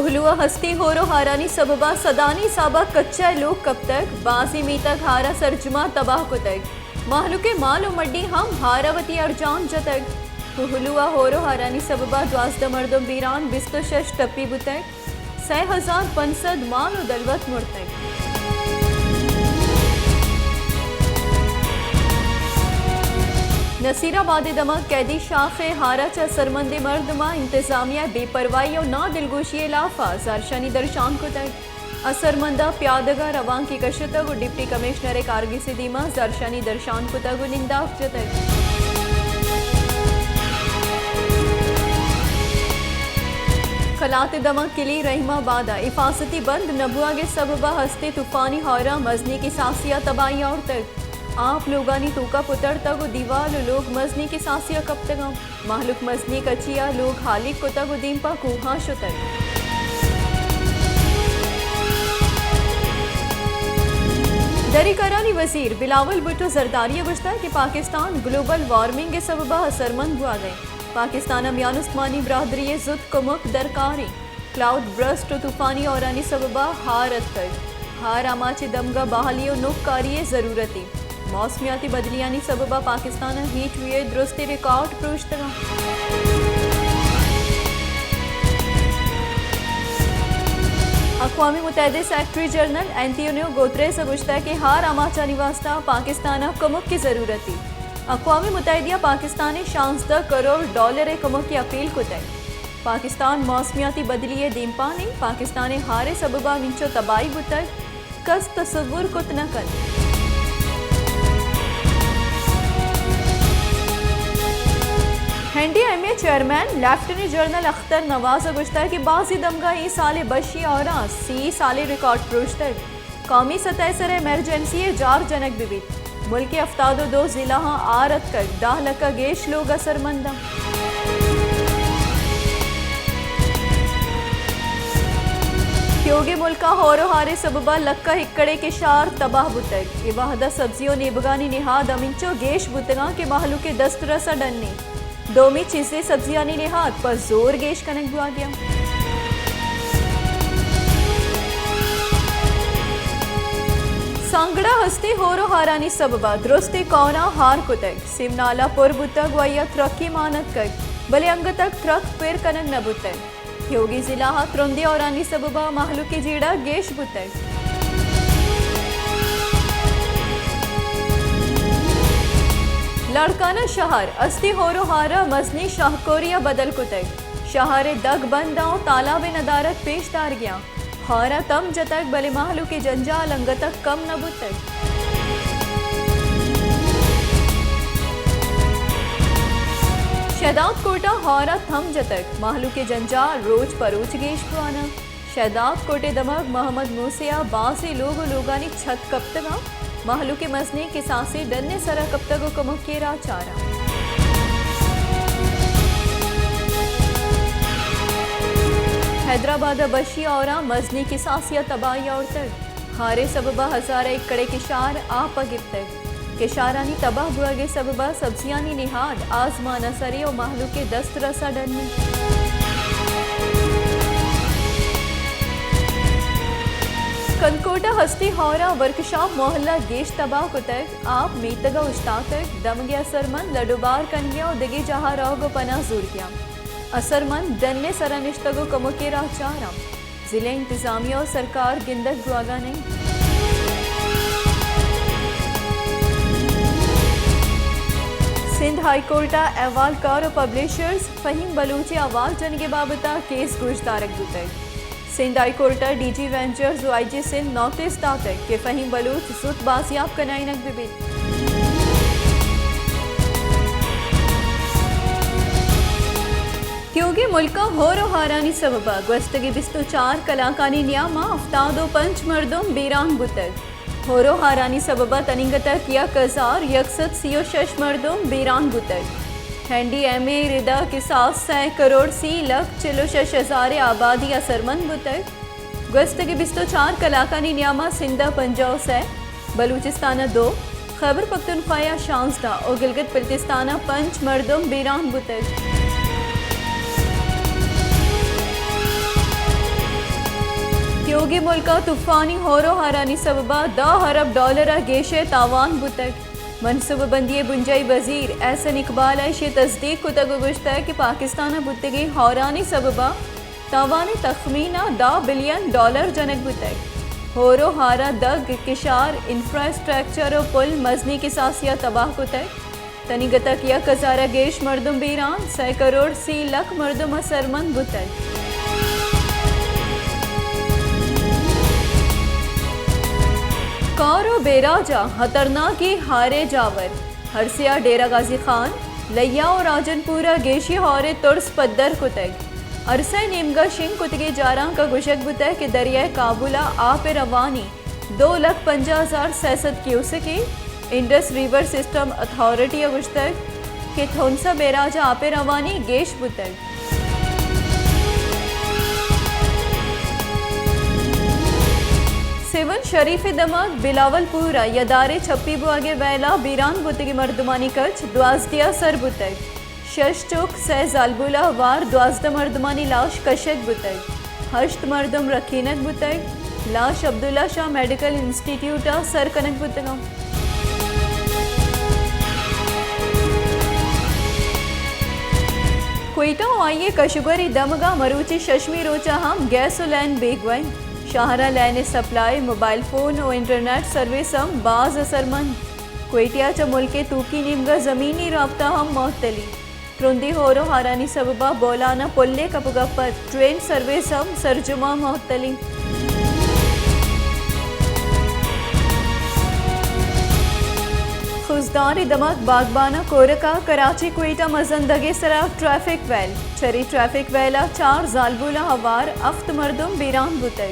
کوہلو ءَ ہستی ہور ءُ ہارانی سبب ءَ سدانی حساب ءَ کچہ ءِ لوگ کپتگ، بازیں میتگ ہار ءَ سرجم ءَ تباہ کتگ، مہلوک ءِ مال ءُ مڈی ہم ہار ءَ وتی ارجان جتگ۔ کوہلو ءَ ہور ءُ ہارانی سبب ءَ دوازدہ مردم بیران، بیست ءُ شش ٹپی بوتگ، سئے ہزار پنچ سد مال ءُ دلوت مرتگ۔ نصیر آباد ءِ دمگ قیدی شاخ ءِ ہار ءَ چہ سرمندیں مردماں انتظامیہ ءِ بے پرواہی ءُ نادلگوشی ءِ ہلاپ ءَ زہرشانی درشان کتگ۔ اثرمند ءَ پیادگ ءَ روانکے کشتگ ءُ ڈپٹی کمشنر ءِ کارگس ءِ دیما زہرشانی درشان کتگ ءُ ننداپ جتگ۔ کلات ءِ دمگ کلی رحیم آباد ءَ حفاظتی بند نہ بوگ ءِ سبب ءَ ہستیں طوفانی ہار ءَ مزنیں کساسے ءَ تباہی آورتگ۔ آپ لوگانی توک ءَ پترتگ ءُ دیوال ءُ لوگ مزنیں کساسے ءَ کپتگ انت۔ مہلوک مزنیں کچے ءَ لوگ ہالیگ کتگ ءُ دیم پہ کوہاں شتگ۔ دری کارانی وزیر بلاول بھٹو زرداری ءَ گوشتگ کہ پاکستان گلوبل وارمنگ ءِ سبب ءَ اثرمند بوگ ءَ انت۔ پاکستان ءَ میان استمانی برادری ءِ زوت کمک درکار انت۔ کلاؤڈ برسٹ ءُ طوفانی ہورانی سبب ءَ ہار اتکگ۔ ہار آماچ ءِ دمگ ءَ بحالی ءُ نوکاری ءِ ضرورت انت۔ موسمیاتی بدلیانی سبب ءَ پاکستان ءَ ہیٹ ویو ءِ درستیں ریکارڈ پروشتگ انت۔ اقوام متحدہ ءِ سیکرٹری جنرل انتونیو گوتریس ءَ گوشتگ کہ ہار آماچانی واستہ پاکستان ءَ کمک ءِ ضرورت انت۔ اقوام متحدہ ءَ پاکستان ءَ شانزدہ کروڑ ڈالر ءِ کمک ءِ اپیل کتگ۔ پاکستان موسمیاتی بدلی ءِ دیمپان انت، پاکستان ءِ ہار ءِ سبب ءَ ہمینچو تباہی بوتگ، کس تصور کت نہ کنت۔ این ڈی ایم اے ءِ چیئرمین لیفٹیننٹ جنرل اختر نواز ءَ گوشتگ کہ بازیں دمگاں اے سال ءِ بشی ءِ ہور ءَ سی سالیں ریکارڈ پروشتگ۔ قومی سطح ءِ سر ءَ ایمرجنسی ءِ جار جنگ بہ بیت۔ ملک ءِ ہفتاد ءُ دو ضلعاں ہار اتکگ، دہ لکھ ءَ گیش لوگ اثرمند انت۔ تیوگیں ملک ءَ ہور ءُ ہار ءِ سبب ءَ لکھ ءَ ایکڑے کشار تباہ بوتگ۔ اے وہد ءَ سبزی ءُ نیبگانی نہاد ہمینچو گیش بوتگ انت کہ مہلوک ءِ دسترس ءَ ڈن انت۔ دومی چیزے سبزیانی نہاد پہ زور گیش کنگ بوگ ءَ انت۔ سانگڑ ءَ ہستیں ہور ءُ ہارانی سبب ءَ درستیں کوناں ہار کتگ۔ سیم نالہ پر بوتگ ءُ آئی ءَ ترکے مان اتکگ، بلے انگت تک ترک پر کنگ نہ بوتگ۔ تیوگیں ضلع ءَ ترندیں ہورانی سبب ءَ مہلوک ءِ جیڑہ گیش بوتگ۔ لاڑکانہ شہر ہستیں ہور ءُ ہار ءَ مزنیں شاہکورے ءَ بدل کتگ۔ شہر ءِ دگ بند ءُ تالاب ءِ ندارگ پیش دارگ ءَ انت۔ ہار ءَ تم جتگ، بلے مہلوک ءِ جنجال انگت ءَ کم نہ بوتگ۔ شہداد کوٹ ءَ ہار ءَ تم جتگ، مہلوک ءِ جنجال روچ پہ روچ گیش بوان انت۔ شہداد کوٹ ءِ دمگ محمد موسے ءَ بازیں لوگ ءُ لوگانی چھت کپتگ انت۔ مہلوک ءِ مزنیں کساسے ڈن ءِ سر ءَ کپتگ ءُ کمک ءِ راہ چار انت۔ حیدرآباد ءَ بشی ءِ ہور ءَ مزنیں کساسے ءَ تباہی آورتگ۔ ہار ءِ سبب ءَ ہزار ءَ ایکڑے کشار آپ ءَ گپتگ۔ کشارانی تباہ بوگ ءِ سبب ءَ سبزیانی نہاد آزمان ءَ سر انت ءُ مہلوک ءِ دسترس ءَ ڈن انت۔ کنکوٹ ءَ ہستیں ہور ءَ ورکشاپ محلہ گیش تباہ کتگ، آپ میتگ ءَ اوشتاتگ، دمگ ءِ اثرمند لڈ ءُ بار کنگ ءَ انت ءُ دگہ جاہ ءَ روگ ءُ پناہ زورگ ءَ انت۔ اثرمند ڈن ءِ سر ءَ نشتگ ءُ کمک ءِ راہ چار انت۔ ضلع انتظامیہ ءُ سرکار گندگ بوگ ءَ نہ انت۔ سندھ ہائی کورٹ ءَ احوالکار ءُ پبلشرز فہیم بلوچ ءِ احوال جنگ ءِ بابت ءَ کیس گوشدارگ بوتگ۔ سندھ ہائی کورٹ ءَ ڈی جی وینچرز ءُ آئی جی سندھ نوٹس داتگ کہ فہیم بلوچ زوت بازیاب کنائینگ بہ بیت۔ تیوگیں ملک ءَ ہور ءُ ہارانی سبب ءَ گوستگیں بیست ءُ چار کلاکانی نیام ءَ ہفتاد ءُ پنچ مردم بیران بوتگ۔ ہور ءُ ہارانی سبب ءَ تنیگت ءَ یک ہزار یک سد سی ءُ شش مردم بیران بوتگ۔ این ڈی ایم اے ءِ رد ءَ کساس سئے کروڑ سی لکھ چل ءُ شش ہزار ءِ آبادی اثرمند بوتگ۔ گوستگیں بیست ءُ چار کلاکانی نیام ءَ سندھ ءَ پنجاہ ءُ سئے، بلوچستان ءَ دو، خیبر پختونخوا ءَ شانزدہ ءُ گلگت بلتستان ءَ پنچ مردم بیران بوتگ۔ نیوگی ملک ءَ طوفانی ہور ءُ ہارانی سبب ءَ دہ ارب ڈالر ءَ گیش ءِ تاوان بوتگ۔ منصوبہ بندی ءِ بنجاہی وزیر احسن اقبال ءَ ایشی ءِ تصدیق کتگ ءُ گوشتگ کہ پاکستان ءَ بوتگیں ہورانی سبب ءَ تاوان ءِ تخمین ءَ دہ بلین ڈالر جنگ بوتگ۔ ہور ءُ ہار ءَ دگ، کشار، انفراسٹرکچر ءُ پل مزنیں کساسے ءَ تباہ کتگ۔ تنیگت ءَ یک ہزار ءَ گیش مردم بیران، سئے کروڑ سی لکھ مردم اثرمند بوتگ۔ کار ءُ بیراج ءَ ہترناکیں ہار ءِ جاور، ہرسیا، ڈیرہ غازی خان، لیا ءُ راجن پور ءَ گیشیں ہور ءِ ترس پدر کتگ۔ ارسئے نیمگ ءَ شنگ کتگیں جارانک ءَ گوشگ بوتگ کہ دریائے کابل ءَ آپ ءِ روانی دو لکھ پنجاہ ہزار سئے سد کیوسک ءِ۔ انڈس ریور سسٹم اتھارٹی ءَ گوشتگ کہ تھونسا بیراج ءَ آپ ءِ روانی گیش بوتگ۔ سیون شریف ءِ دمگ بلاول پور ءَ یدارے چپی بوگ ءِ ویل ءَ بیران بوتگیں مردمانی کچ دوازدہ ءَ سر بوتگ۔ شش چک، سئے زالبول ءَ ہوار دوازدہ مردمانی لاش کشگ بوتگ۔ ہشت مردم رکینگ بوتگ۔ لاش عبداللہ شاہ میڈیکل انسٹیٹیوٹ ءَ سر کنگ بوتگ اَنت۔ کوئٹہ ءُ آئی ءِ کشگوری دمگ ءَ مروچی ششمی روچ ءَ ہم گیس ءُ لین بیگواہ اِنت۔ شہر ءَ لین ءِ سپلائی، موبائل فون ءُ انٹرنیٹ سروس ہم باز اثرمند۔ کوئٹہ ءَ چہ ملک ءِ توکی نیمگ ءَ زمینی رابطہ ہم معطلی۔ ترندیں ہور ءُ ہارانی سبب ءَ بولان ءَ پلے کپگ ءَ پد ٹرین سروس ہم سرجم ءَ معطلی۔ خضدار ءِ دمگ باگبان ءَ کورک ءَ کراچی کوئٹہ مزن دگ ءِ سرا ٹریفک ویل۔ چرے ٹریفک ویل ءَ چار زالبول ءَ ہوار ہفت مردم بیران بوتگ۔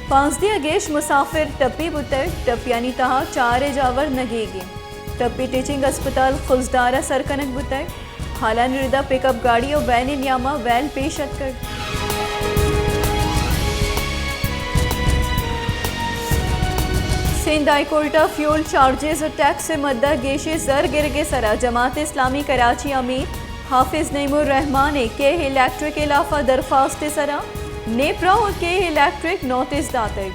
پانزدہ ءَ گیش مسافر ٹپی بوتگ، ٹپیانی تہا چار ءِ جاور نگیگ اِنت۔ ٹپی ٹیچنگ اسپتال خضدار ءَ سر کنگ بوتگ۔ ہالانی ردا پک اپ گاڑی ءُ وین ءِ نیام ءَ ویل پیش اتکگ۔ سندھ ہائی کورٹ ءَ فیول چارجز ءُ ٹیکس ءِ مد ءَ گیشیں زر گرگ ءِ سرا جماعت اسلامی کراچی ءِ امیر حافظ نعیم الرحمان ءِ کیہ الیکٹرک ءِ ہلاف ءَ درخواست ءِ سرا نیپرا ءُ کیہ الیکٹرک نوٹس داتگ۔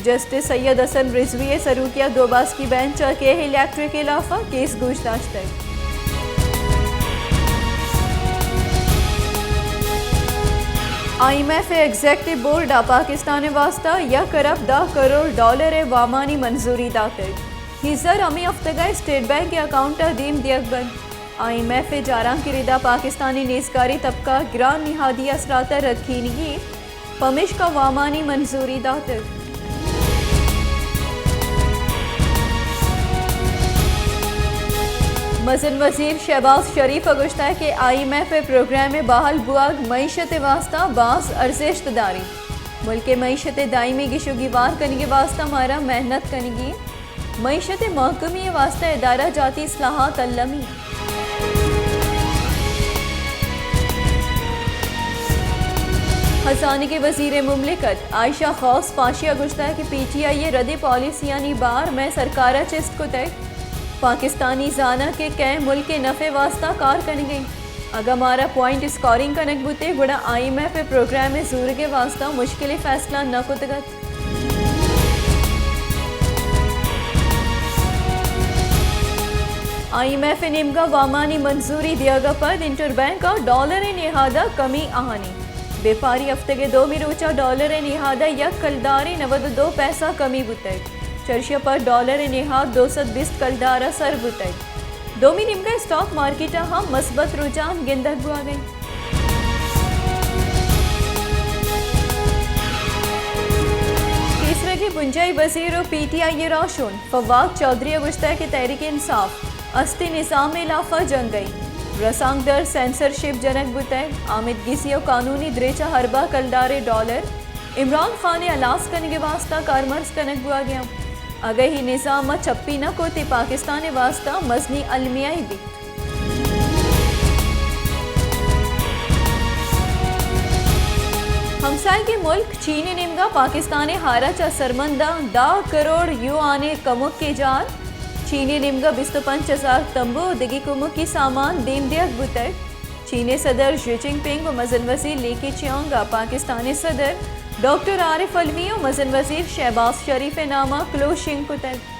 جسٹس سید حسن رضوی ءِ سروکی ءَ دو باسکی بینچ ءَ کیہ الیکٹرک ءِ ہلاف ءَ کیس گوش داشتگ۔ آئی ایم ایف ءِ ایگزیکٹو بورڈ ءَ پاکستان ءِ واستہ یک ارب دہ کروڑ ڈالر ءِ وامانی منظوری داتگ۔ اے زر ہمے ہفتگ ءَ اسٹیٹ بینک ءِ اکاؤنٹ ءَ دیم دیگ بنت۔ آئی ایم ایف ءِ جارانک ءِ ردا پاکستانی نیزگاری طبقہ گران نہادی اثرات ءَ رکینگی، پمیشکا وامانی منظوری داتگ۔ مزن وزیر شہباز شریف ءَ گوشتگ کہ آئی ایم ایف ءِ پروگرام ءِ بحال بوگ معیشت ءِ واستہ باز ارزشت داریت۔ ملک ءِ معیشت ءِ دائمی گیش ءُ گیوار کنگ ءِ واستہ مارا محنت کنگی۔ معیشت ءِ محکمی ءِ واستہ ادارہ جاتی اصلاحات المی۔ ہزانگ ءِ وزیر مملکت عائشہ غوث پاشی ءَ گوشتگ کہ پی ٹی آئی ءِ ردیں پالیسیانی بار مئے سرکار ءَ چست کتگ۔ پاکستانی زاناں کہ کئے ملک ءِ نف ءِ واستہ کار کنگ ءَ اِنت۔ اگاں مارا پوائنٹ اسکورنگ کنگ بوتیں، گڑا آئی ایم ایف ءِ پروگرام ءِ زورگ ءِ واستہ مشکلیں فیصلہ نہ کتگ ات۔ آئی ایم ایف ءِ نیمگ ءَ وامانی منظوری دیگ ءَ پد انٹر بینک ءَ ڈالر ءِ نہاد ءَ کمی آہانی۔ بیپاری ہفتگ ءِ دومی روچ ءَ ڈالر ءِ نہاد ءَ یک کلدارے نود ءُ دو پیسہ کمی بوتگ۔ چرشی ءَ پد ڈالر ءِ نہاد دو سد بیست کلدار ءَ سر بوتگ۔ دومی نیمگ ءَ اسٹاک مارکیٹ ءَ ہم مثبت رجحان گندگ بوگ ءَ اِنت۔ پیسرگیں بنجاہی وزیر ءُ پی ٹی آئی ءِ راہشون فواد چوہدری ءَ گوشتگ کہ تحریک انصاف استی نظام ءِ ہلاف ءَ جنگ ءَ اِنت۔ رسانکدر سینسرشپ جنگ بوتگ۔ آمدگیزی ءُ قانونی دریچ ءَ ارباں کلدارے ڈالر عمران خان ءِ ہلاس کنگ ءِ واستہ کارمرز کنگ بوگ ءَ اَنت۔ اگہ اے نظام ءَ چپی نہ کت، اے پاکستان ءِ واستہ مزنیں المیہ یے بیت۔ ہمساہگیں ملک چین ءِ نیمگ ءَ پاکستان ءِ ہار ءَ چہ اثرمنداں دہ کروڑ یوآن ءِ کمک ءِ جار۔ چین ءِ نیمگ ءَ بیست ءُ پنچ ہزار تمبو ءُ دگہ کمکی سامان دیم دیگ بوتگ۔ چین ءِ صدر ژی جن پنگ ءُ مزن وزیر لی کیچیانگ ءَ پاکستان ءِ صدر ڈاکٹر عارف علوی و مزن وزیر شہباز شریف ء نام ء کلوہ شنگ کتگ۔